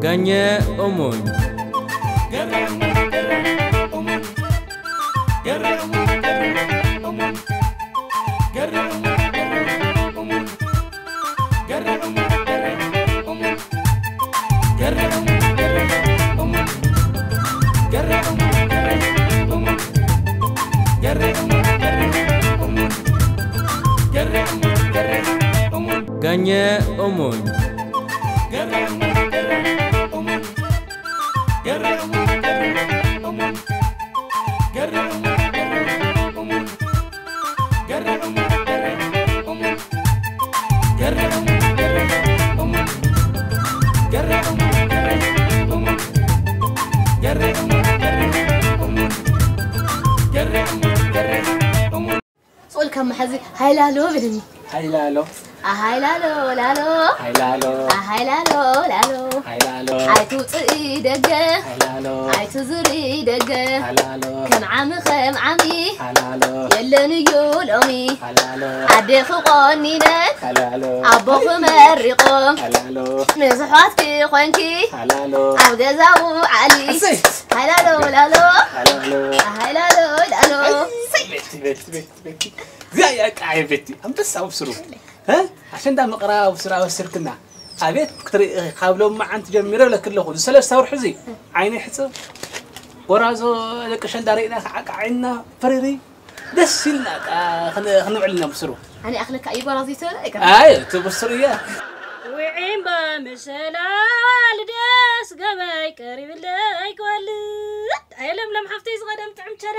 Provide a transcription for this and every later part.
ጋኘ ኦሞን። ጋኘ ኦሞን። ስቁል ካብ መሓዚ ሃይላሎ ብልኒ። ሃይላሎ ኣሃይላሎ ላሎ ሃይላሎ ኣሃይላሎ ላሎ ሃይላሎ ኣይትውፅኢ ደገ ሃይላሎ ኣይትዝሪ ደገ ሃላሎ ከም ዓሚ ከም ዓሚ ሃላሎ የለን እዩ ሎሚ ሃላሎ ኣዴኺ ቆኒነን ሃላሎ ኣቦኺ መሪቖም ሃላሎ ንዝሕዋትኪ ኮንኪ ሃላሎ ኣብ ገዛ ውዓሊ እሰይ! ሃይላሎ ላሎ ሃላሎ ሃይላሎ ላሎ ቤቲ ቤቲ ቤቲ ቤቲ እዚኣ እያ ቃየ ቤቲ ኣንበሳ ውስሩ እ ኣሸንዳ ምቕራብ ስራ ወስርክና ኣቤት ክትርኢ ካብ ሎም መዓንቲ ጀሚረ ለክለኹ ዝሰለስተ ወርሒ እዚ ዓይነ ሕፀ ጎራዞ ደቂ ሸንዳ ርኢና ከዓ ቃዒና ፈሪሪ ደስ ኢልና ቃ- ክን- ክንውዕል ኢና ብስሩ ኣነ ኣኽለካ እዩ ጎራዚቶ ይቀር ኣይ እቲ ብስሩ እያ ውዒምባ መሸላ ዋልደስ ገበይ ቀሪብለይ ክወልድ ኣየ ለምለም ሓፍተይ ዝቐደም ጥዕም ቸረ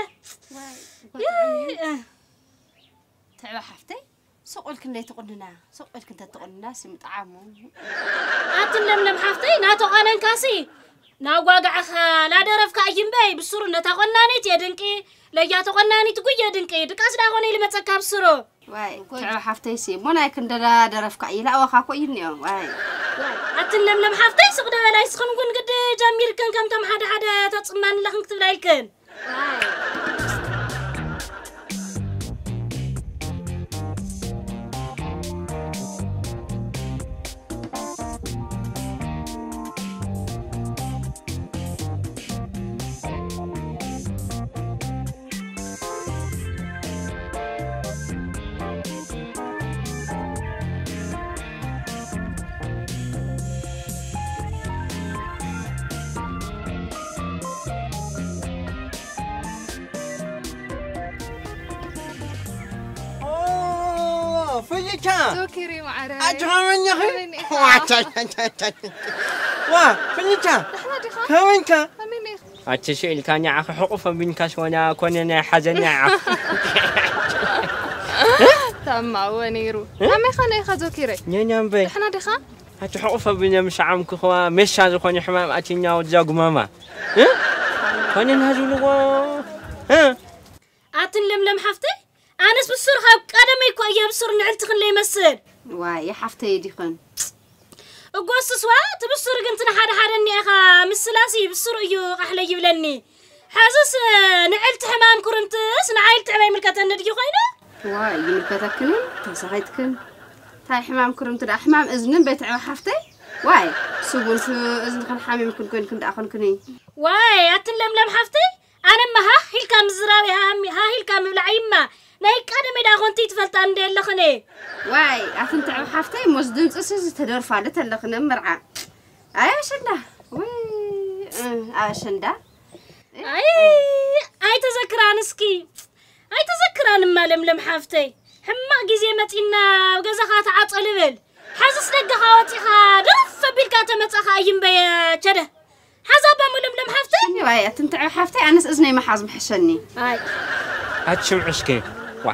ትዕበ ሓፍተይ ስቕ ኢልክን ለይትቑንና ስቕ ኢልክን ተትቑንና ስምጣዓሙ ኣትን ለምለም ሓፍተይ ናተቋነንካሲ ናጓግዕኻ ላደረፍካ እይምበይ ብስሩ ነታ ቆናኒት የድንቂ ለያ ተቆናኒት ጉየ ድንቂ ድቃስ ዳኾነ ኢልመፀካ ብስሩ ዋይ ትዕበ ሓፍተይሲ እሞ ናይ ክንደላ ደረፍካ እይላእዋኻ ኮ እዩ እኒኦ ዋይ ኣትን ለምለም ሓፍተይ ስቕ ደበላይ ስኽን እውን ግዲ ጀሚርክን ከምቶም ሓደ ሓደ ተፅማኒ ለኽን ክትብላ ኢልክን ፍይቻ ዞኪሪ ማዕረ ኣጅኻመኛኺ ከመይ ኢኻ? ዋ ፍይቻ ደሕና ዲኻ? ከመይካ ከመይ ኢኻ? ኣቲ ስኢልካ ኒዓኺ ሕቑፈ ቢንካስ ወላ ኮነ ናይ ሓዘን ኒዓኺ ታማወ ነይሩ ከመይ ኸነ ኢኻ ዞኪረ ኛኛምበይ ደሕና ዲኻ? ኣቲ ሕቑፈ ቢነ ምሻዓምኪ ኸዋ ሜሻ ዝኾነ ሕማም ኣትኛ ወዛ ጉማማ እ? ኮነ ናዝብልዎ እ? ኣትን ለምለም ሓፍተይ ኣነስ ብሱር ካብ ቀደመይ እኮ እየ ብሱር ንዕልትኽን ለይመስል ዋይ ሓፍተይ ዲኽን እጎስስዋ እቲ ብሱር ግን ትንሓደ ሓደ እኒኤኻ ምስላሲ ብሱር እዩ ቃሕለ ይብለኒ ሕዝስ ንዕልቲ ሕማም ኩርምትስ ንዓይል ትዕበ ይምልከተኒ ድዩ ኮይኑ ዋይ ይምልከተክን ተሳኺትክን እንታይ ሕማም ክርምቲ ደኣ ሕማም እዝንን በይትዕበ ሓፍተይ ዋይ ስጉን እዝንኽን ሓሚምክን ኮይንክን ደኣ ኮንክኒ ዋይ ኣትን ለምለም ሓፍተይ ኣነማ ሃህ ኢልካ ምዝራብ ሃህ ኢልካ ምብላዕ እዩማ ናይ ቀደመይ ደኣ ኮንቲ ትፈልጣ እንደ የለኽን ዋይ ኣፍንትዕ ሓፍተይ ሞስ ድምፅስ ዝተደርፋ ዶ ተለኽን መርዓ ኣይ ኣሸንዳ ወይ ኣሸንዳ ኣይ ኣይተዘክራን እስኪ ኣይተዘክራንማ ለምለም ሓፍተይ ሕማቕ ግዜ መፂና ኣብ ገዛኻ ተዓፀ ልብል ሓዝስ ደገኻ ወፂኻ ደረፍ ኣቢልካ ተመፃኻ እይምበየ ቸደ ሓዛባ መለምለም ሓፍተይ ዋይ ኣትንትዕ ሓፍተይ ኣነስ እዝነይ መሓዝ ምሕሸኒ ኣይ ኣትሽምዕሽኪ ዋ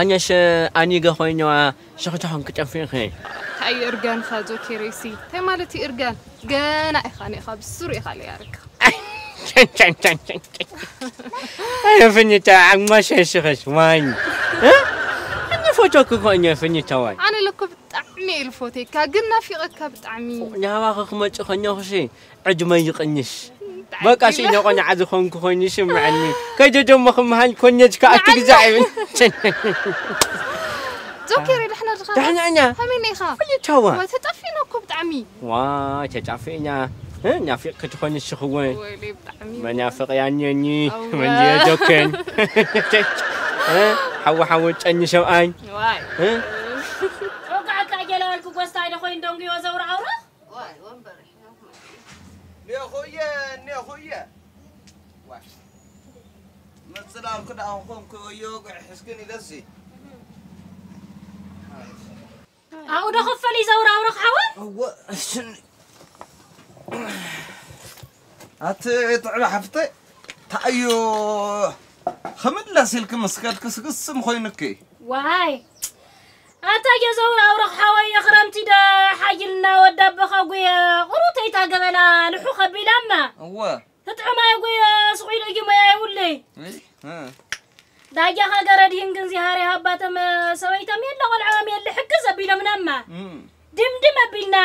ኣኛሽ ኣኒገ ኮይነዋ ሸኽተኾን ክጨፍኺ እንታይ እዩ እርጋንኻ ዞኪረይሲ እንታይ ማለት እዩ እርጋን ገና ኢኻ ኒኻ ብስሩ ኢኻ ለያርካ ኣየፍንታ ዓግማሸሽኸሽ ዋኝ እኒ ፎቶክ እኮ እኛ ፍንታ ዋኝ ኣነ ለኮ ብጣዕሚ ኢሉ ፎቴካ ግን ናፊቐካ ብጣዕሚ ናባኸ ክመፅእ ከኛኹሲ ዕድመ ይቕንሽ በቃ ሲ ነቆንዓ ዝኾንኩ ኮይኑ ይስምዐኒ ከይደ ደሞ ክምሃን ኮኘጅ ከዓ ትግዛዕ ይብል ዶክተር፣ ደሕና ዲኻ? ደሕና እኛ። ከመይ ኢኻ? ወይኔ ቻዋ። ዋይ፣ ተጠፊእና እኮ ብጣዕሚ። ዋይ፣ ተጣፊእና። እ፣ ናፊቕኪ ትኾኒ ንስኺ እውን። ወይኔ፣ ብጣዕሚ። መናፍቕ ያኘኒ። እወ። መንድየ ዶክተር። እ፣ ሓዊ ሓዊ ጨኒ ሰብኣይ። ዋይ። እ? ወጋዕካ እየለ በልኩ፣ ጎስታይ ዶ ኮይኑ ደንጉዮ ዘውሪ ኣውራ? ዋይ፣ ወንበር። እኔኹየ፣ እኔኹየ። ዋይ። መጽላል ክዳን ኾንኩ እዮ፣ ጉዕ ሕስክን ኢለሲ። ኣብኡ ዶ ክፈል እዩ ዘውራውሮ ክሓወ? እወ፣ እሽኒ። ኣቲ ጥዕባ ሓፍተይ፣ ታእዮ፣ ክምለስ ኢልኪ ምስ ከድኪ ስግስም ኮይኑኪ። ዋይ፣ ኣታ ጀዘውር ኣውረኽ ሓወየ፣ ክረምቲ ዶ ሓይልና ወዳ ኣቦኻ ጉየ፣ ቁሩተይታ ገበላ ልሑ ከቢላማ። እወ። ትጥዕማይ ጉየ፣ ስቑኢሉ እዩ ሞያ ይውለይ። እይ፣ እ። ዳጃኻ ገረድሂን ግን ዚሃሪ ሃባተም ሰበይቶም የለ ቆልዓም የለ ሕግዝ ኣቢሎምናማ። እም። ድምድም ኣቢልና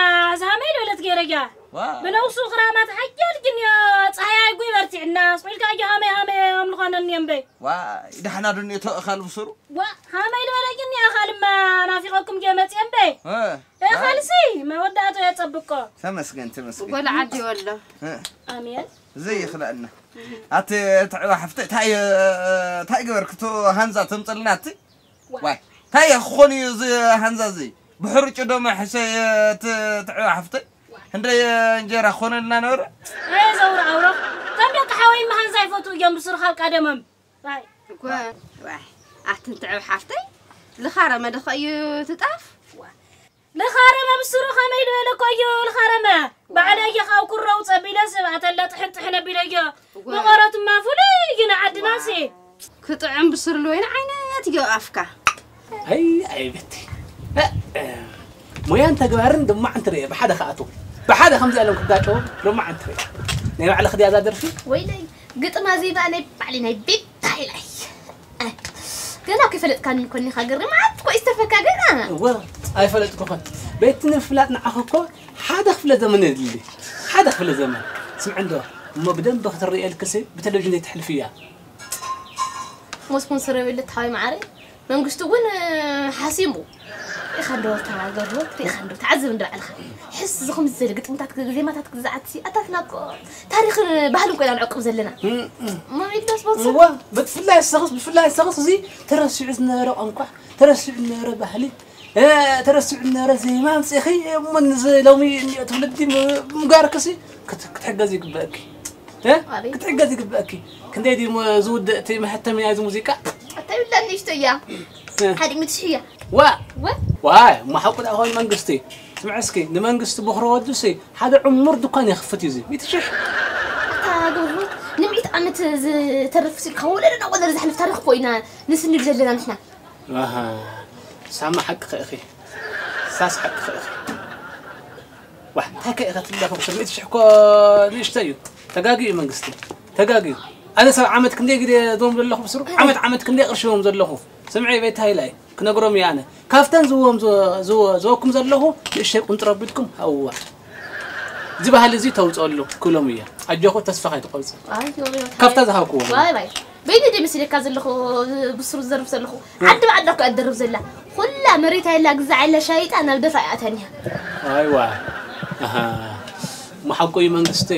ዝሃመይ ልበለት ገይረያ። ዋ። ብነውሱ ክራማት ሓያል ግን ዮ፣ ጸሃያይ ጉይ በርቲዕና፣ ስቑኢልካ እዮ ሃመይ ሃመይ ኣምልኾነኒ እምበይ። ዋ፣ ይዳሕና ዶ እኒኦ ተእኻል ብስሩ? ዋ፣ ሃመይ ልበለ ግን እኒኣ ካልማ ናፊቐኩም ጀመጽ እምበይ። እ። እኻልሲ መወዳእቱ የጸብቆ። ተመስገን፣ ተመስገን። ጎላ ዓዲ ወሎ። እ። ኣሜን። ዘይኽለአና። ኣቲ ትዕባ ሓፍተይ፣ ታይ፣ ታይ ገበርክቶ ሃንዛ ተምጸልና ኣቲ? ዋ። ዋይ፣ ታይ ክኾን እዩ እዚ ሃንዛ እዚ? ብሕርጩ ዶ መሕሸ እቲ ትዕባ ሓፍተይ? ዋ። እንደ እንጀራ ክኾነልና ነበረ? ኣየ ዘውር ኣውሮ፣ ከም ደቂ ሓወይ መሃንዛ ይፈትዉ እዮም ብስሩ ካብ ቀደሞም። ዋይ። እኮ፣ ዋይ፣ ኣቲ ትዕባ ሓፍተይ፣ ልኻረ መደኸ እዩ ትጣፍ? ዋ። ልኻረመ ብስሩ ኸመይ ዝበለ እኮ እዩ ልኻረመ። ባዕለ እየ ካብ ኩረው ጸቢለ ስብ ኣተላ ጥሕን ጥሕን ኣቢለ እዮ። እወ። መቐረትማ ፍሉይ እዩ ንዓድናሲ። ክጥዕም ብስሩ ልወይን ዓይነት እዮ ኣፍካ። ኣይ፣ ኣይ፣ በቲ። እ፣ እ፣ ሞያን ተግባርን ድማ ዕንትርየ ብሓደ ክኣትዉ። ብሓደ ከምዚ ኣለም ክጋጨዉ ድማ ዕንትርየ። ናይ ባዕለ ክድያ እዛ ደርፊ? ወይለይ፣ ግጥማ ዘይበኣ ናይ ባዕሊ ናይ ቤት ታይላይ። ኣይ፣ ገና እኮ ይፈለጥካኒ እኮ እኒኻ፣ ገርማት እኮ ይስተፈካ ገና። እወ፣ ኣይፈለጥኩኸን። ቤት ንምፍላጥ ንዓኹ እኮ ሓደ ክፍለ ዘመን የድሊ። ሓደ ክፍለ ዘመን። ስምዒ እንዶ፣ እሞ ብደንብ ክትርእየልክሲ ብቴሌቪዥን ዘይትሕልፍያ። ሞ ስፖንሰር የብለ ተሓዋይ መዓረይ። መንግስቱ እውን፣ እ፣ ሓሲሙ። ሪኢኻ እንዶ ተናገሩ፣ ሪኢኻ እንዶ ተዓዘብ እንዶ ባዕልኻ። ሕስ ዝኹም ዝዘለ ግጥምታት፣ ዜማታት ግዛዓት ሲ፣ ኣታትና እኮ ታሪኽን ባህልን ኮይና ንዕቅብ ዘለና። እም፣ እም። መሚድ ዶ ስፖንሰር? እዋ፣ ብፍላይ ሰኽስ፣ ብፍላይ ሰኽስ እዚ ተረሲዑ ዝነበረ ቋንቋ፣ ተረሲዑ ዝነበረ ባህሊ፣ እ፣ ተረሲዑ ዝነበረ ዜማ ኣምጺእኺ፣ እሞ ንዚ ሎሚ እኒኦ ትውልዲ ም-፣ ምጋርክሲ ክት-፣ ክትሕገዝ ይግበእኪ። እ? ኣበይ? ክትሕገዝ ይግበእኪ። ክንደይ ድዩ ሞ-፣ ዝውድእ እቲ መሐተሚ ናይዚ ሙዚቃ? ኣታ ይብላ ንእሽቶ እያ። እ። ሓደ ሚእቲ ሽሕ እያ። ዋ! ወ? ዋይ፣ እሞ ሓቁ ደኣ ኾን መንግስቲ። ስምዒ እስኪ፣ ንመንግስቲ ቦኽሪ ወዱሲ ሓደ ዕሙር ድኳን የኽፍት እዩ እዚ። ሚእቲ ሽሕ። ኣታ ገብሩ፣ ንምዒት ዓመት ዝተርፍ ሲ፣ ካብ ወለዶ ናብ ወለዶ ዝሓልፍ ታሪኽ እኮ ኢና ንስንድ ዘለና ንሕና። ኣሃ፣ ሳማ ሓቅኺ ኢኺ። ሳስ ሓቅኺ ኢኺ። ዋሕ፣ እንታይ ከ ኢኻ ትብለኹ? ብስሩ ሚእቲ ሽሕ እኮ ንእሽቶ እዩ። ተጋግዩ መንግስቲ። ተጋግዩ። ኣነ ሰብ ዓመት ክንደይ ግዜ ዞም ዘለኹ ብስሩ? ዓመት ዓመት ክንደይ ቅርሺ ዞም ዘለኹ? ስምዒ ቤት ሃይላይ ክነግሮም እየ ኣነ። ካብተን ዝዎም ዝ-፣ ዝዎ-፣ ዝወኩም ዘለኹ ንእሽተይ ቁንጥሮ ኣቢልኩም፣ ሃዋ። እዚ ባህሊ እዚ ተውፅኣሉ ክብሎም እየ። ኣጆኹ ተስፋ ከይትቆርፁ። ኣዮ፣ ኣዮ፣ ካብታ ዝሃብክዎ። ዋይ፣ ዋይ። በይነ ድየ መሲለካ ዘለኹ ብስሩ ዝዘርፍ ዘለኹ? ዓዲ ብዓዳ እኮ እያ ትደርፍ ዘላ። ኩላ መሬታ የላ ግዛዕ የላ ሻይጣ ናብ ደፋ እያ ኣትያ እኒሃ። ኣይዋ። ኣሃ። እሞ ሓቁ እዩ መንግስቲ።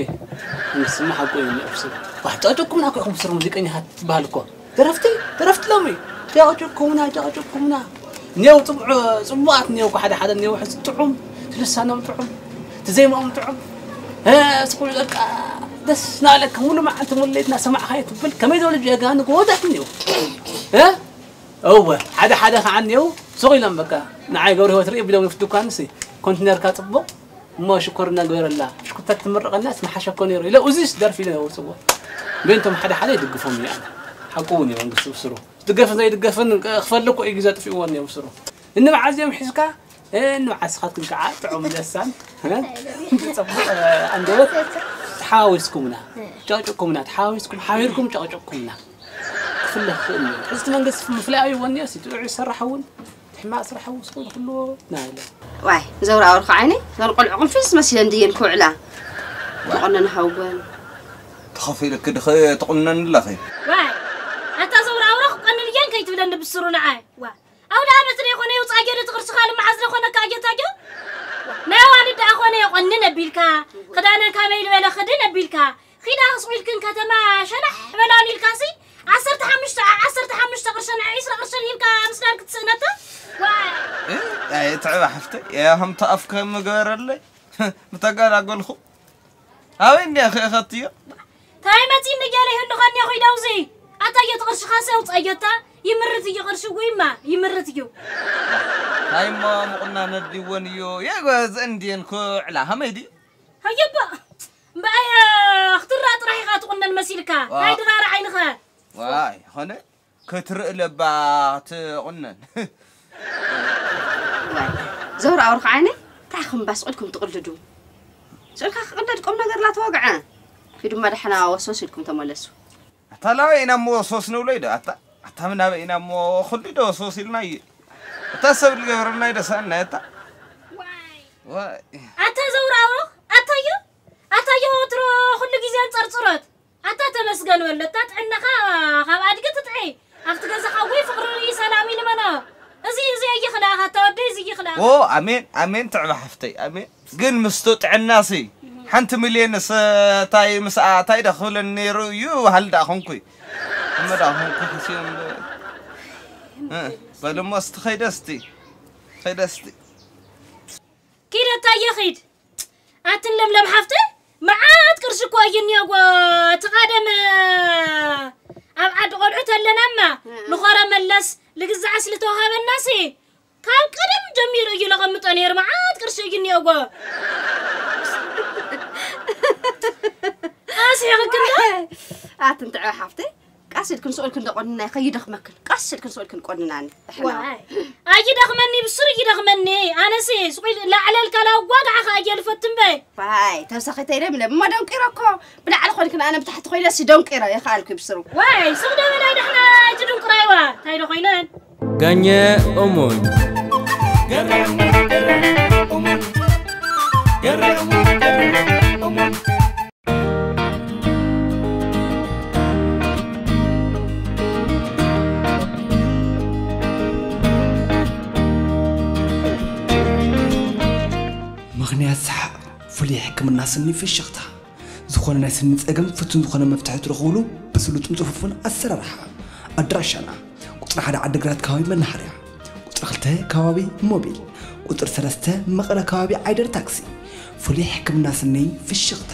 መንግስቲ እሞ ሓቁ እዩ እኒኦ ብስሩ። ዋሕ፣ ጨቅጨቅኩምና እኮ ኢኹም ብስሩ ሙዚቀኛታት ትበሃል እኮ። ደረፍቲ፣ ደረፍቲ ሎሚ። ጨቅጨቅኩምና፣ ጨቅጨቅኩምና። እኒአው ጽቡዕ-፣ ጽቡቓት እኒአው እኮ ሓደ ሓደ እኒአው ሕዚ ጥዑም፣ እቲ ልሳኖም ጥዑም፣ እቲ ዜማኦም ጥዑም። እ፣ ስኩል በቃ ደስ እናበለካ ሙሉ መዓልቲ ሙሉ ለይት እናሰማዕካዮ ትብል። ከመይ ዝበሉ ጀጋኑ ጎቦታት እኒአው። እ? እወ፣ ሓደ ሓደ ከዓ እኒአው ሱቕ ኢሎም በቃ ንዓይ ገብረ ህይወት ርኢ ቢሎም ንፍቲ ድኳንሲ ኮንቲነርካ ጽቡቕ እሞ ሽኮር እናገበረላ ሽኩርታ ትምርቐናስ ምሓሸ እኮ ነይሩ ኢለ እዚስ ደርፊ ኢለ ነውፅዎ። ቤንቶም ሓደ ሓደ ይድግፎም እየ ኣነ። ሓቁ እውን እዩ መንግስቲ ብስሩ። ዝድገፍን ዘይድገፍን ክፈሊ እኮ እዩ ግዜ ኣጥፊእዎ እኒኦ ብስሩ። እንብዓዝ እዮም ሒዝካ፣ እንብዓዝ ስኻትኩም ከዓ ጥዑም ለሳን፣ እ? ጽቡቕ፣ እ፣ ኣንደበት ተሓዋዊስኩምና፣ ጨቕጭቕኩምና፣ ተሓዋዊስኩም፣ ሓቢርኩም ጨቕጭቕኩምና። ክፍለ ክኽእል እዩ። ሕዚ እቲ መንግስቲ ምፍላይ ኣይብዎ እኒኦ፣ እቲ ጥዑይ ዝሰርሕ እውን፣ እቲ ሕማቕ ስራሕ እውን ስቕ ኢሉ ክህልዎ ናበለ። ዋይ፣ ዘውራ ኣውርኻ ዓይነይ፣ ነን ቆልዑ ቁንፊዝ መሲለን ድየን ክውዕላ? ዋይ። ተቆነን ሃውጎን። ተኸፊልክ ድኸ ትቁነን ኣለኺ? ዋይ፣ ኣታ ዘውራ ኣውራ ክቆንል እየን ከይትብለኒ ብስሩ ንዓይ። ዋ፣ ኣውደ ዓመት ዶ ይኾነ ይውጻእ ክዳነን ካበይ ዝበለ ክድን ኣቢልካ ኺዳ ክስቑ ኢልክን ከተማ ሸናሕ በላን ኢልካሲ ዓሰርተ ሓሙሽተ ዓሰርተ ሓሙሽተ ቅርሸን ዒስራ ቅርሸን ሂብካ ምስዳድ ክትስእነታ። ዋይ። ትዕባ ሓፍተይ ከምቲ ኣፍከ ምገበረለይ ምተጋላገልኹ ኣበይ እንዲያ ክእኸትዮ ታይ መፂኒ ገለ ይህልኸኒ ኹይደውዚ ኣታዮ ትቕርሽኻ ሰው ፀየታ ይምርት እዩ ቅርሺ ጉይማ ይምርት እዩ። ታይሞ ምቑና ነዲወን እዩ የገዘ እንድየን ክዕላ ከመይ ድዩ ሀየባ እምበኣየ ክትራ ጥራሕ ኢኻ ትቑነን መሲልካ ናይ ድራር ዓይንኸ ዋይ ኾነ ክትርኢ ለባ ትቑነን ዘውር ኣውርኽ ዓይነይ እንታይ ክምባስ ቁልኩም ትቕልዱ ስልካ ክቕደድ ቁም ነገር ላተወግዐ ኪዱማ ደሓና ወስወስ ኢልኩም ተመለሱ ኣታ ላበይ ኢና እሞ ወስወስ ንብሎ ኢዶ ኣታ ኣታ ምናበይ ኢና እሞ ኩሉ ኢዶ ወስወስ ኢልና እዩ እታ ሰብ ዝገበረልና ኢዶ ሰኣና እታ ዋይ ኣታ ዘውር ኣውርኽ ኣታዮ ኣታዮ ወትሮ ኩሉ ግዜ ኣንፀርፅሮት ኣታ ተመስገን በሎ እታ ጥዕናኻ ካብ ኣድጊ ትጥዒ ኣብቲ ገዛኻ ወይ ፍቕሪ ርኢ ሰላም ይልመኖ እዚ እዚ ይኽልኣኻ እታ ወደይ እዚ ይኽልኣኻ ኦ ኣሜን ኣሜን ትዕበ ሓፍተይ ኣሜን ግን ምስቶ ጥዕናሲ ሓንቲ ሚልዮንስ እንታይ ምስኣ እንታይ ዶ ክብለኒ ነይሩ እዩ በሃሊ ደኣ ኮንኩይ እሞ ደኣ ኮንኩ ክስዮ እምበር እ፣ በል እሞ እስቲ ኸይደ እስቲ ኸይደ እስቲ ኪድ ኣታየ ኺድ ኣትን ለምለም ሓፍተይ መዓት ቅርሺ እኮ እዩ እኒኦጎ እቲ ቐደም ኣብ ዓዲ ቆልዑ ተለናማ ንኾረ መለስ ልግዛዕ ስልተውሃበናሲ ካብ ቀደም ጀሚሩ እዩ ለቐምጦ ነይሩ መዓት ቅርሺ እዩ እኒኦጎ ኣስሒቕክንዶ ኣትን ትዕበ ሓፍተይ ቃስ ኢልክን ስቕ ኢልክን ዶ ቆንናይ ከይደኽመክን ቃስ ኢልክን ስቕ ኢልክን ቆንናኒ ኣሕና ዋይ ኣይደኽመኒ ብሱር ይደኽመኒ ኣነሲ ስቕ ኢል ላዕለልካ ላዋግዓኻ እየ ልፈቱ እምበይ ዋይ ተውሳኺተይ ደምለ እሞ ደንቂረ እኮ ብላዕሊ ኮይንክን ኣነ ብታሕቲ ኮይነሲ ደንቂረ የኸኣልኩ ብስሩ ዋይ ስቕ ደበላ ደሕና እቲ ድንቁራይዋ እንታይ ዶ ኮይነን ገኘ እሙን ምኽንያት ሰሓቕ ፍሉይ ሕክምና ስኒ ፍሽኽታ ዝኾነ ናይ ስኒ ጸገም ፍቱን ዝኾነ መፍትሒ ትረኽብሉ ብስሉጥን ጽፉፍን ኣሰራርሓ ኣድራሻና ቁጽሪ ሓደ ዓዲግራት ከባቢ መናሃርያ ቁጽሪ ክልተ ከባቢ ሞቢል ቁጽሪ ሰለስተ መቐለ ከባቢ ዓይደር ታክሲ ፍሉይ ሕክምና ስኒ ፍሽኽታ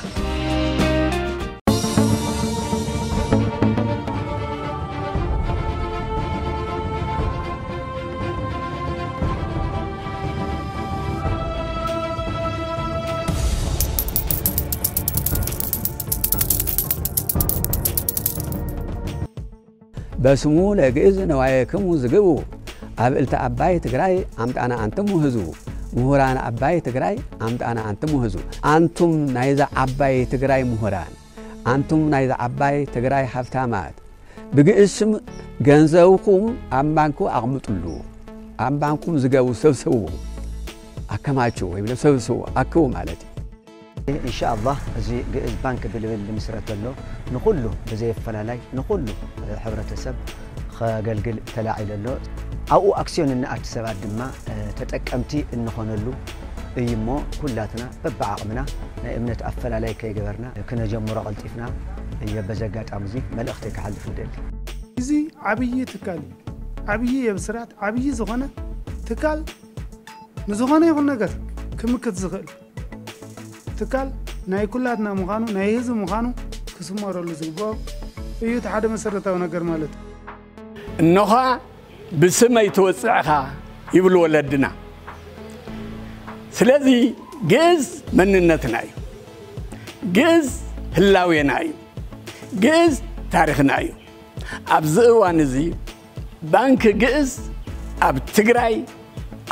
በስሙ ለግእዝ ነዋየክሙ ዝግቡ ኣብ እልተ ኣባይ ትግራይ ኣምጣና ኣንትሙ ህዝቡ ምሁራን ኣባይ ትግራይ ኣምጣና ኣንትሙ ህዝቡ ኣንቱም ናይዛ ዓባይ ትግራይ ምሁራን ኣንቱም ናይዛ ዓባይ ትግራይ ሃብታማት ብግእዝ ስም ገንዘብኩም ኣብ ባንኩ ኣቕምጥሉ ኣብ ባንኩም ዝገቡ ሰብስቡ ኣከማችው ወይም ሰብስቡ ኣክቡ ማለት እዩ። እንሻኣላህ እዚ ግእዝ ባንክ ብልብል ልምስረት ኣሎ ንኹሉ ብዘየፈላላይ ንኹሉ ሕብረተሰብ ኸገልግል ተላዒሉ ኣሎ ኣብኡ ኣክስዮን እንኣቲ ሰባት ድማ ተጠቀምቲ እንኾነሉ እዩ እሞ ኩላትና በብዓቕምና ናይ እምነት ኣፈላላይ ከይገበርና ክነጀምሮ ቀልጢፍና እየ በዚ ኣጋጣሚ እዚ መልእኽተይ ክሓልፍ ይደሊ። እዚ ዓብዪ ትካል እዩ። ዓብዪ የብስራት ዓብዪ ዝኾነ ትካል ንዝኾነ ይኹን ነገር ክምክት ዝኽእል ትካል ናይ ኩላትና ምዃኑ ናይ ህዝቢ ምዃኑ ክስመረሉ ዝግብኦ እዩ እቲ ሓደ መሰረታዊ ነገር ማለት እዩ። እነዃ ብስመይ ትወፅዕኻ ይብሉ ወለድና። ስለዚ ግእዝ መንነትና እዩ። ግእዝ ህላዌና እዩ። ግእዝ ታሪኽና እዩ። ኣብዚ እዋን እዚ ባንኪ ግእዝ ኣብ ትግራይ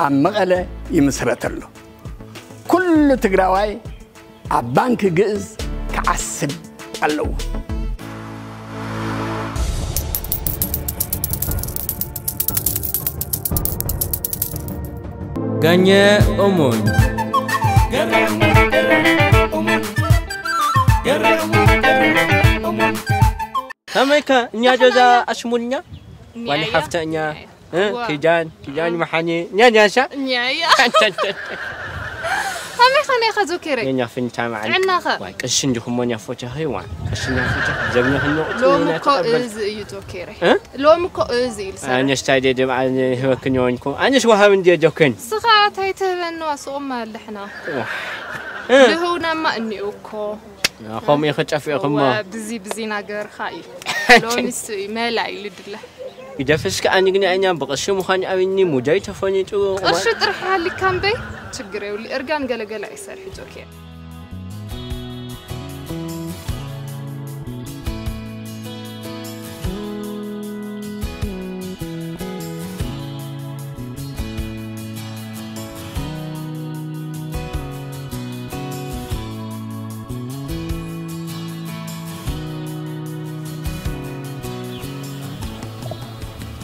ኣብ መቐለ ይምስረት ኣሎ። ኩሉ ትግራዋይ ኣብ ባንኪ ግእዝ ክዓስብ ኣለዎ። ጋኘ ኦሞን ከመይከ እኛ ጆዛ ኣሽሙልኛ ዋሊ ሓፍተ እኛ ኪጃን ኪጃን መሓኒ እኛ ጃሻ እኛ እያ ከመይ ኸ ኔኻ ጆኬረይ? የኛ ፍንታ መዓል። ጥዕናኸ? ዋይ፣ ቅርሺ እንዲኹም ሞን ያፎቻኺ፣ ዋን። ቅርሺ እንዲኹም ፎቻኺ። ዘብነ ክንወቕ ሎሚ እኮ እዛ እዝ እዩ ጆኬረይ። እ? ሎሚ እኮ እዝ ኢልሰ። ኣነሽ ታዲያ ደም ኣነ ህበክን ይሆንኩ። ኣነሽ ወሃብ እንዲየ ጆኬን። ስኻ እንታይ ትህበኒ ዋ፣ ስቑም ኣለሕና። ዋህ። እ? ልህውናማ እኒኡ እኮ። ከምኡ ኢኺ ጠፊእኹሞ። ዋ፣ ብዚ፣ ብዚ ናገርኻ እዩ። ሎሚ እሱ እዩ፣ መላ ኢሉ ድለ። ይደፍስ ከኣ ንግኒ ኣኛ ብቕርሺ ምዃን ኣብኒ ሙዳይ ተፈኒጡ። ቅርሺ ጥራሕ ሃሊካ እምበይ፣ ችግር የብሉ። እርጋን ገለገለ ኣይሰርሕ ጆኬ።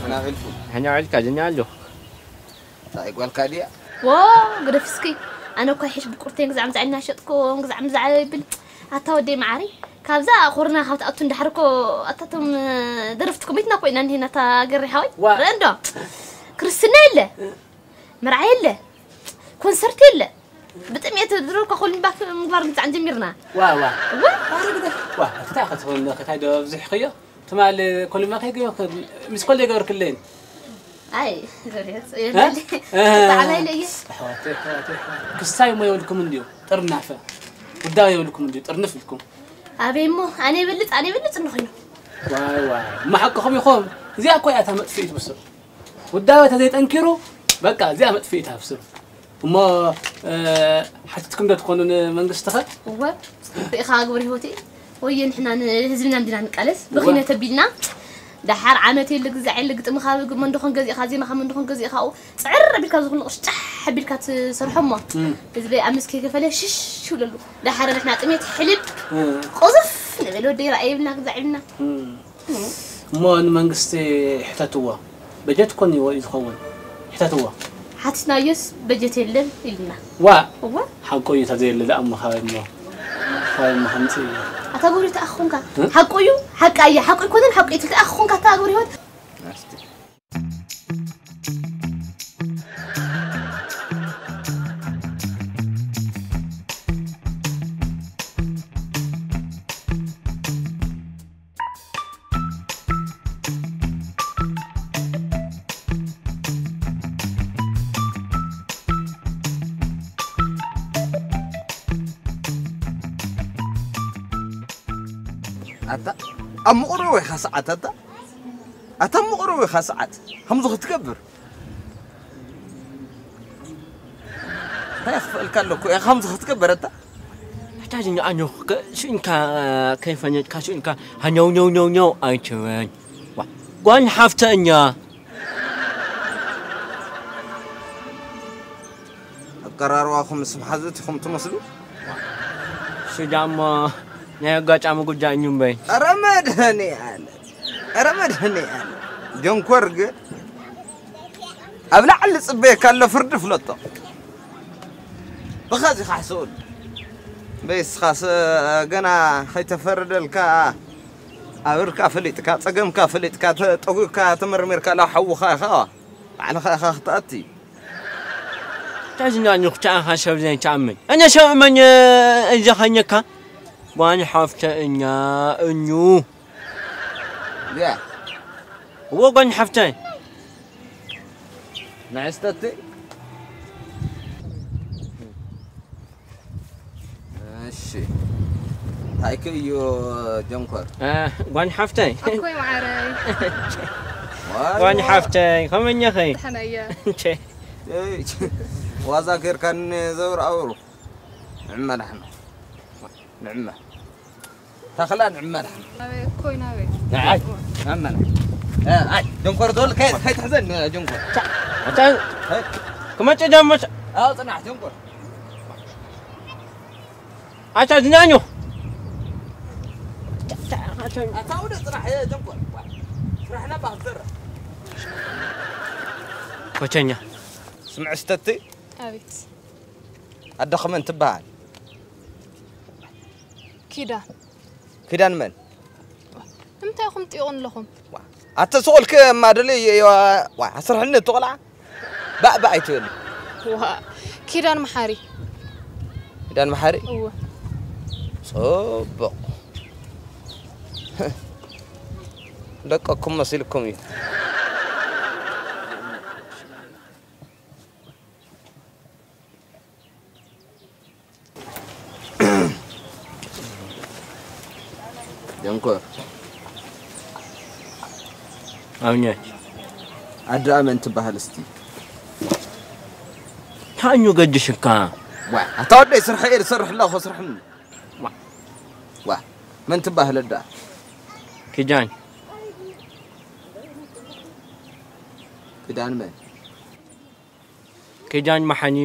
ኣና ዒልኩ። ሕና ዒልካ ድኛ ኣለኹ። እንታይ ጓልካ ድያ? ዎ፣ ግደፍ እስኪ። ኣነ እኳ ይሕሽ ብቁርተይን ግዛዕ ምዛዕ ኢልና ሸጥኩ፣ ግዛዕ ምዛዕ ይብል። ኣታ ወደይ መዓረይ፣ ካብዛ ኮሮና ካብ ትኣቱ እንዳሕር እኮ ኣታ እቶም ደረፍቲ ኮሚትና ኮይና እንሄና፣ ኣታ ገሪ ሓወይ። ዋ። ርአ እንዶ። ክርስትና የለ፣ መርዓ የለ፣ ኮንሰርት የለ። ብጥሜት ድሮ እኳ ኮሊን ባክ ምግባር ግዛዕ ጀሚርና። ዋ፣ ዋ። እወ። ኣረ ግደፍ። ዋ፣ እንታይ ክትኾን፣ እንታይ ዶ ኣብዚሕኽዮ? ትማል ኮሊን ባክ ይገ-፣ ሚስ ኮል ይገበርክለይን? ኣይ፣ ዘርየት፣ እ? የለ። እ። ብጣዕሚ ኣይለየ። ኣሕዋተይ፣ ኣሕዋተይ፣ ኣሕዋተይ። ክሳይ እሞ የብልኩም እንድዩ፣ ጥርናፈ። ውዳበ የብልኩም እንድዩ፣ ጥርንፍ ኢልኩም። ኣበይ እሞ፣ ኣነ ይበልጽ፣ ኣነ ይበልጽ እንዶ ኮይኑ። ዋይ፣ ዋይ። እሞ ሓቅኹም ኢኹም። እዚኣ እኮ እያ እታ መጥፍኢት ብስሩ። ውዳበ ተዘይጠንኪሩ፣ በቃ፣ እዚኣ መጥፍኢት እያ ብስሩ። እሞ፣ እ፣ ሓቲትኩም ዶ ትኾኑ ንመንግስቲ ኸ? እወ፣ ርኢኻ ግብር ህይወት እዩ። ወየ ንሕና ንህዝብና እንዲና ንቃለስ፣ እወ። ብኺነት ኣቢልና፣ ደሓር ዓመት የለ ግዛዕ የለ ግጥምኻ መንደኾን ገዚእኻ፣ ዜማኻ መንደኾን ገዚእኻ፣ ጽዕር ኣቢልካ ዝኹሉ ቅርሺ ጫሕ ኣቢልካ ትሰርሖ እሞ፣ እም። ህዝቢ ኣብ ምስ ከይከፈለ ሽሽ ይብለሉ። ደሓር ንሕና ጥሜት ሕልብ፣ እም። ቁዝፍ ንብል ወደይ ረኣይ ይብልና ግዛዕ ይብልና። እም። እሞ ንመንግስቲ ሕተትዎ። በጀት እኮ እኒዎ እዩ ዝኸውን። ሕተትዎ። ሓቲትናዮስ በጀት የለን ኢሉና። ዋ! እወ። ሓቁ እዩ፣ ተዘየለ ደኣ እሞ ካበይ እሞ፣ ካበይ እሞ ከምፅእ እዩ? ኣታ ጎሪ ተኣኾንካ። እ? ሓቁ እዩ፣ ሓቂ ኣያ፣ ሓቁ ኣይኮነን፣ ሓቁ እዩ ትብል ተኣኾንካ፣ ኣታ ጎሪ ህይወት። እስቲ። ኣታ ኣብ ምቑርው ኢኻ ሰዓት፣ ኣታ፣ ኣታ ኣብ ምቑርው ኢኻ ሰዓት፣ ከምዚ ክትገብር እንታይ ክፍእልካ ኣለኩ? እያ ከምዚ ክትገብር ኣታ? ሕታጅ ንዓኖ ስኢንካ ከይፈለጥካ ስኢንካ ሃኛው ኛው ኛው ኛው ኣይትበል። ዋ፣ ጓል ሓፍተ እኛ። ኣቀራርባኹም ምስ መሓዙት ኢኹም ትመስሉ። ሽዳሞ ናይ ኣጋጣሚ ጉዳይ እዩ እምበይ። ኧረ መድኃኔዓለም፣ ኧረ መድኃኔዓለም። ጀንኮር ግን ኣብ ላዕሊ ጽበየካ ኣሎ ፍርዲ ፍለጦ። ብኸዚ ካሕስኡል። በይስኻስ ገና ከይተፈረደልካ ኣብርካ ፈሊጥካ፣ ጸገምካ ፈሊጥካ፣ ተ-፣ ጠጒካ ተመርሚርካ ላብ ሓውኻ ኢኻ። ባዕልኻ ኢኻ ክትኣቲ። ተዝናኒ ኩታኻ ሰብ ዘይትኣምን። ኣነ ሰብ መን እዘኸኘካ? ጓል ሓፍተ እኛ እኙ። ያ። እዎ ጓል ሓፍተ። ንዕስተቲ። እሺ። እንታይ ከ እዩ ጀንኮር? እ፣ ጓል ሓፍተይ። ኣኮይ መዓረይ። ዋይ ጓል ዋ። ሓፍተይ፣ ከመኛ ኸይ? ደሕና እየ። እንቼ። እይ፣ ዋዛ ጌርካኒ ዘብር ኣውሩ። ንዕመ ዳሕና። ንዕመ። ተኽላ ንዕመ ዳሕና። ኣበይ እኮይ ናበይ? ንዓይ። ንዕመ ዳሕና። እ፣ ኣይ፣ ጀንኮር ዶል ከይ-፣ ከይትሕዘን ጀንኮር። ኣታ፣ እ? ክመጭ ደሞ ተ-፣ ኣው ጽናሕ ጀንኮር። ኣታ ዝናኙ። ኣታ ውደ ጽናሕ፣ እ፣ ጀንኮር። ስራሕና ባህ ዘራ። ኮቸኛ። ስምዕ ስተቲ። ኣቤት። ኣደኺ መን ትበሃል? ኪዳን። ኪዳን መን? ንምንታይ ኢኹም ትጥይቑኒ ኣለኹም? ዋ፣ ኣተ ስቑልኪ እማ ደለይ የ-፣ የ-፣ ዋ፣ ኣስርሕኒ እቲ ቆልዓ። ባእ ባእ ኣይትበሊ። ዋ፣ ኪዳን መሓሪ። ኪዳን መሓሪ? እወ። ጽቡቕ። ደቀኩም መሲልኩም እዩ። ጀንኮር። ኣብነት። ኣድኣ መን ትበሃል እስቲ? ታኙ ገድሽካ። ዋ፣ ኣታ ወደይ ስርሐ እየ ዝሰርሕ ኣለኹ፣ ስርሕኒ። ዋ። ዋ፣ መን ትበሃል ኣድኣ? ኪዳን። ኪዳን መን? ኪዳን መሓኒ።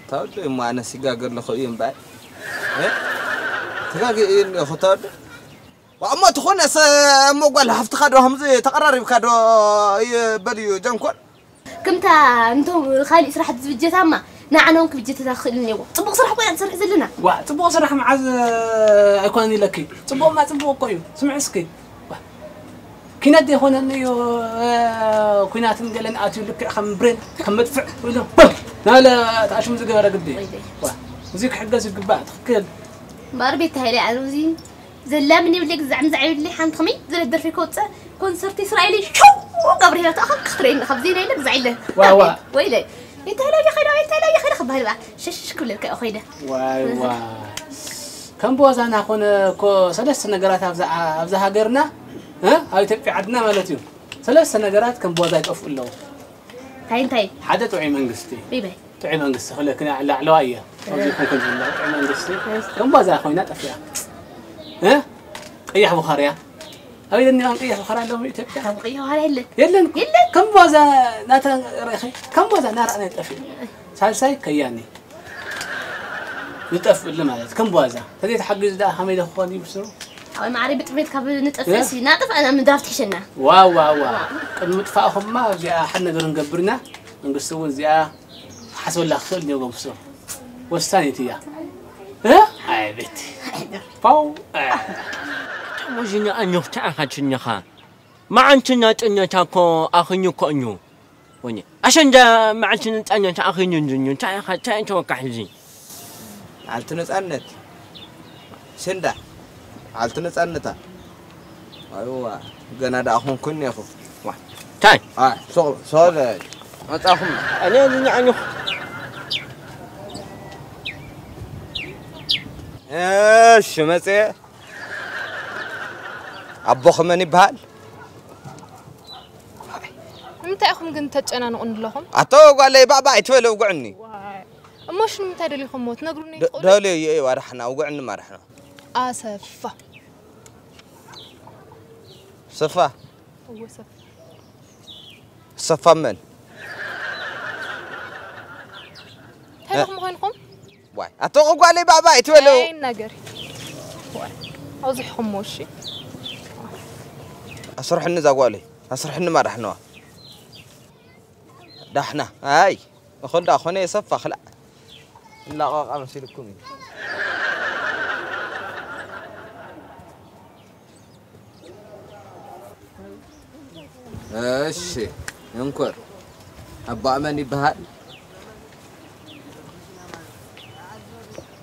ታወደ እሞ ኣነ ሲጋገር ለኸ እዩ እምበኣር። እ? ተጋጊ እዩ እኒኦ ታወደ። ዋ፣ እሞ ትኾነ ሰ-፣ እሞ ጓል ሃፍትኻ ዶ ከምዚ ተቐራሪብካ ዶ ይበል እዩ ጀንኮር? ከምታ እንቶም ካልእ ስራሕ ዝብጀታማ ንዓና እውን ክብጀተታ ክኽእል እኒአዎ። ጽቡቕ ስራሕ ኮይና ንሰርሕ ዘለና። ዋ፣ ጽቡቕ ስራሕ መዓዝ ኣይኮነን ኢለኪ። ጽቡቕማ ጽቡቕ እኮ እዩ። ስምዒ እስኪ። ዋ፣ ኪነት ዘይኮነኒ እዩ፣ እ፣ ኩናትን ገለን ኣትዩ ልክዕ ከም ብሬን፣ ከም መድፍዕ ኢሉ፣ ፖም! ናለ ተኣሽሙ ዝገበረ ግዲ። ወይለይ። ዋ፣ እዚ ክሕገዝ ይግባእ፣ ትኽክል። እምበኣር ቤት ሃይለ ኣነ እዚ ዘላምን ይብለይ፣ ግዛዕ ምዛዕ ይብለይ፣ ሓንቲ ከመይ ዝለ ደርፊ ከውፅእ፣ ኮንሰርት እስራኤል ሸው ገብረ ህይወት ኣኻ ክትረይኒ፣ ካብ ዜና የለ ግዛዕ የለ። ዋ፣ ዋ። ወይለይ። ቤት ሃይለ ከይዳ፣ ቤት ሃይለ ከይዳ ክበሃል በኣ። ሸሽ ክብለልካ እየ ከይደ። ዋይ፣ ዋይ። ከም ብዋዛ ናኾነ እኮ ሰለስተ ነገራት ኣብዛ፣ ኣብዛ ሃገርና፣ እ? ኣብ ኢትዮጵያ ዓድና ማለት እዩ። ሰለስተ ነገራት ከም ብዋዛ ይጠፍኡ ኣለዉ። እንታይ እንታይ? ሓደ ጥዑይ መንግስቲ። ይበል። ጥዑይ መንግስቲ ክብለክን ላዕለዋይ እየ። ኣብዚ ኮንኩን ዝብላ ጥዑይ መንግስቲ። እሺ። ከም ብዋዛ ኮይና ጠፊኣ። እ? ቀያሕ ቡኻርያ። ኣብ ኢደኒ ቀያሕ ቡኻርያ ኣለዎም ኢትዮጵያ። ካብ ቀይሕ በኋላ የለን። የለን። የለን። ከም ብዋዛ ናተ ረኺ፣ ከም ብዋዛ ናረኣና ይጠፍእ። ሳልሳይ ከያኒ። ዝጠፍእሉ ማለት ከም ብዋዛ። ተዘይተሓጊዙ ደኣ ከመይ ዶ ክኾን እዩ ብስሩ? ኣይ ማዕረይ ብጥሜት ካብ ንጠፍእሲ፣ እ? ናጥፍ ኣና ምድራፍ ትሕሸና። ዋው፣ ዋው፣ ዋው። ቅድሚ ምጥፋእኹምማ ኣብዚኣ ሓደ ነገር ንገብርና። መንግስቲ እውን እዚኣ ክሓስበላ ክኽእል እኒኦ ጎምሶ። ወሳኒት እያ። እ? ኣይ ቤት። ፓው። እ። ተሞዥኛ ኣኞኽታ ኣኻችኛኻ። መዓንትና ጥነታ እኮ ኣኽኙ እኮ እዩ። ወይኔ፣ ኣሸንዳ መዓልቲ ነጻነት ኣኺሉ እንድዩ። እንታይ ኢኻ፣ እንታይ ተወካሕ እዚ? መዓልቲ ነጻነት? ኣሸንዳ? መዓልቲ ነጻነታ? ኣይዋ፣ ገና ደኣ ኹንኩን ኢኹ። ዋ፣ እንታይ? ኣይ፣ ሶ-፣ ሶ-፣ መጻኹም። ኣነ ዝንዓኒ። እሺ፣ መጽየ። ኣቦኺ መን ይበሃል? ንምንታይ ኢኹም ግን ተጨናንቑኒ ኣለኹም? ኣቶ ጓለይ፣ ባእ ባእ ኣይትበሊ፣ ውግዕኒ። ዋይ። እሞ ሽኑ ንምንታይ ደሊኹምዎ? ትነግሩኒ ደ-፣ ትኽእሉ? ደልዮ እዩ፣ እዩ፣ ኣዳሕና፣ ውግዕኒ ማዳሕና። ኣሰፋ። ሰፋ? እወ፣ ሰፋ። ሰፋ መን? እንታይ እ? ኢኹም ኮይንኩም? ዋይ፣ ኣቶ ጓለይ፣ ባእ ባእ ኣይትበሊ። ኣይ፣ ነገር። ዋይ፣ ኣውዚሕኹምዎ፣ እሺ። ኣስርሕኒ እዛ ጓለይ፣ ኣስርሕኒ ማዳሕናዋ። ዳሕና፣ ኣይ፣ እኹል ዳ ኾነ የሰፋ ኽላእ። እላቓቓ መሲልኩም እዩ። እሺ፣ እንኮር። ኣቦኣ መን ይበሃል?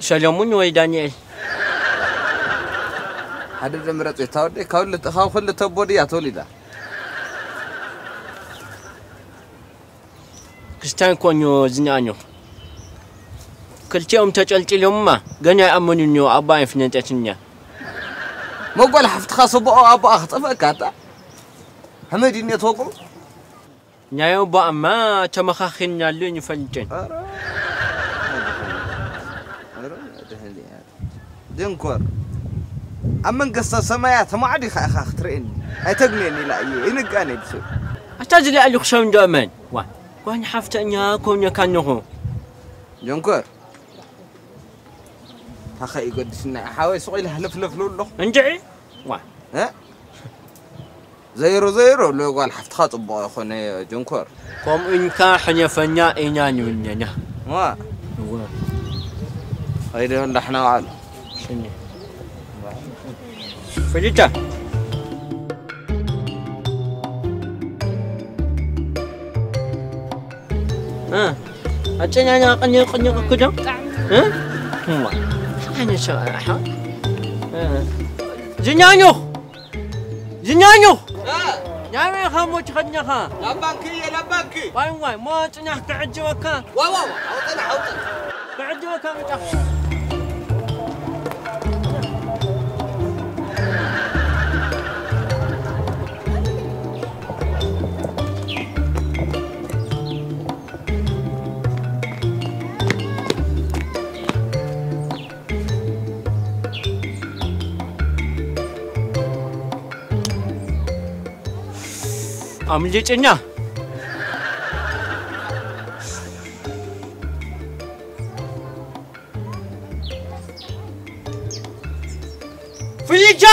ሰለሙን ወይ ዳንኤል? ሓደ ዶ ምረጽ፣ እታ ወደይ ካብ ክልተ፣ ካብ ክልተ ኣቦ ድያ ተወሊዳ? ክስታይ እኮ እኒኦ ዝንኣኖ። ክልቲኦም ተጨልጢሎምማ ገና ይኣመኑ እኒኦ፣ ኣቦኣ ኣይፍለጠትን እያ። መጓል ሓፍትኻ ሰቦኦ ኣቦኣ ክጠፍአካ ኣታ? ሓመድ እዩ እኒኦ ተወቅዑ? ናይ ኣቦኣማ ተመኻኺርናሉ ንፈልጥን። ኧረ፣ ኧረ፣ ደህን እያ። ደንኮር፣ ኣብ መንግስተ ሰማያት ማዕዲኻ ኢኻ ክትርእየኒ። ኣይተግንየኒ ኢላ እየ፣ ይንግኣኒ ብስብ። ኣታ ዝለኣሉ ክሰብ እንዶ እመን። ዋ፣ ጓል ሓፍተኛ ኮንካ ኣለኹ። ደንኮር፣ ታኸ ይገድስና፣ ሓወይ ሱቕ ኢለ ህልፍልፍ ልብሎ። እንድዒ፣ ዋ። እ? ዘይሮ ዘይሮ፣ ሎጓል ሓፍትኻ ጽቡቕ ይኾነ ጀንኮር። ከምኡ ኢልካ ሕለፈና ኢና ንብል ኣለና። ዋ። እወ። ኣይደ እንዳሕና በዓል። ሽኒ። ፍልታ። እ፣ ኣጨኛኛ ቀኝ ቀኝ ክዶ እ እማ ኣነ ሸ ዝኛኙ ዝኛኙ ያሜ ኻሞ ችኸኛኻ ናብ ባንክ እየ ናብ ባንክ ዋይ ዋይ ሞ ጽናሕ ክዕጅበካ ዋው ዋው ኣውጥና ኣውጥና ክዕጅበካ ምጫ ኣምልጭኛ ፍይቻ